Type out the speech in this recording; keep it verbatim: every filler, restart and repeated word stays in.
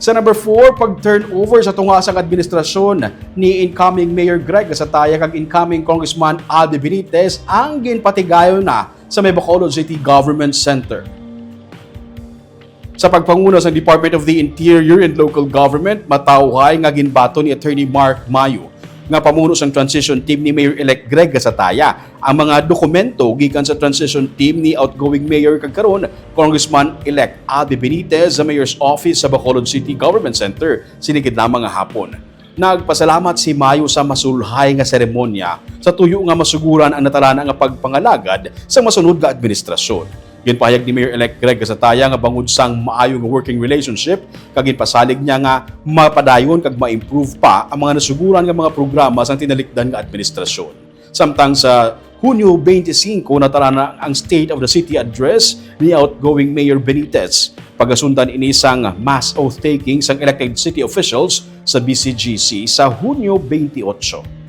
Sa number four, pag-turnover sa tunga sang administrasyon ni incoming Mayor Greg Gasataya kag incoming Congressman Albi Benitez ang ginpatigayon na sa may Bacolod City Government Center. Sa pagpanguna sang Department of the Interior and Local Government, matawhay nga ginbaton ni Attorney Mark Mayo nga pamuno sang transition team ni Mayor-elect Greg Gasataya ang mga dokumento gikan sa transition team ni outgoing mayor kag karon Congressman-elect Albi Benitez sa Mayor's Office sa Bacolod City Government Center sini gid lamang nga hapon. Nagpasalamat si Mayo sa masulhay nga seremonya sa tuyo nga masuguran ang natalana nga pagpangalagad sa masunod nga administrasyon. Ginpahayag ni Mayor-elect Greg Gasataya nga bangod sang maayo nga working relationship, kag ginpasalig niya nga mapadayon kag ma-improve pa ang mga nasuguran nga mga programa sang tinalikdan nga administrasyon. Samtang sa Hunyo twenty-five, natalana ang State of the City Address ni outgoing Mayor Benitez. Pagasundan ini sang mass oath-taking sang elected city officials sa B C G C sa Hunyo twenty-eight.